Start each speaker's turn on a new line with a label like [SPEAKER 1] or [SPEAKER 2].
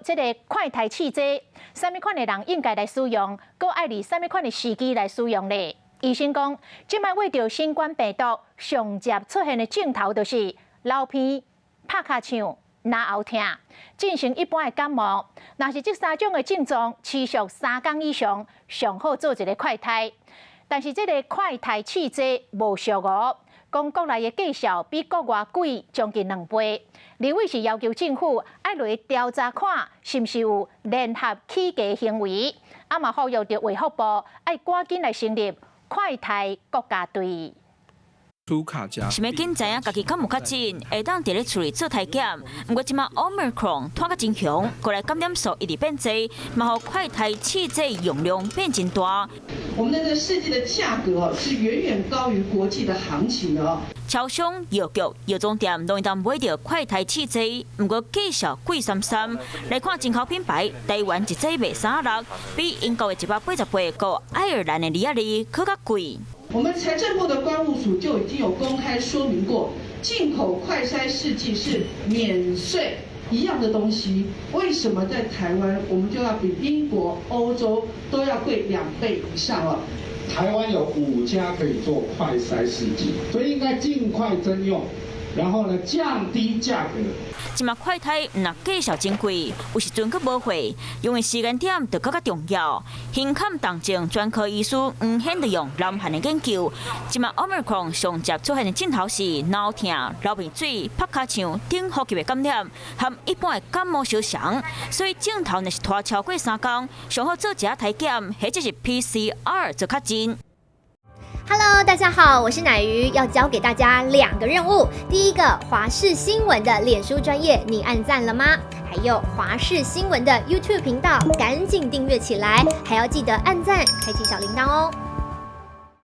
[SPEAKER 1] 這个快篩試劑，啥物款的人應該來使用，閣愛佇啥物款的時機來使用咧？醫生講，這擺為著新冠病毒上捷出現的症頭就是流鼻、拍尻槍、嚨喉疼，進行一般的感冒。若是這三種的症狀持續3工以上，上好做一个快篩。但是這个快篩試劑無俗哦，講國內的價數比國外貴將近2倍。立委是要求政府愛來調查看，是毋是有聯合起價行為，啊嘛呼籲著衛福部愛趕緊來成立快篩國家隊。
[SPEAKER 2] 想欲緊知影家己敢有確診，會當佇咧厝裡做篩檢。毋過這馬 Omicron 湠甲真強，國內感染數一直變濟，嘛予快篩試劑用量變真大。
[SPEAKER 3] 我們的這個試劑的價格是遠遠高於國際的行情的哦。
[SPEAKER 2] 超商、藥局、藥妝店攏會當買著快篩試劑，毋過價數貴參參。來看進口品牌，台灣一劑賣36，比英國的188，閣愛爾蘭的22，閣較貴。
[SPEAKER 3] 我們財政部的關務署就已經有公開說明過，進口快篩試劑是免稅，一樣的東西，為什麼在台灣我們就要比英國、歐洲都要貴2倍以上了？
[SPEAKER 4] 台灣有五家可以做快篩試劑，所以應該盡快徵用，然後呢降低價格。
[SPEAKER 2] 這馬快篩毋但價數真貴，有時陣閣無貨，用的時間點就閣較重要。胸坎重症專科醫師黃顯就用南韓的研究，這馬 Omicron 上捷出現的症頭是嚨疼、流鼻水、拍尻槍等呼吸的感染，和一般的感冒相像，所以症頭若是拖超過3工，上好做一下篩檢，或者是 PCR 做確診。
[SPEAKER 5] Hello，大家好，我是奶魚，要交給大家兩個任務。第一個，華視新聞的臉書專頁，你按讚了嗎？還有華視新聞的 YouTube 頻道，趕緊訂閱起來，還要記得按讚，開啟小鈴鐺哦。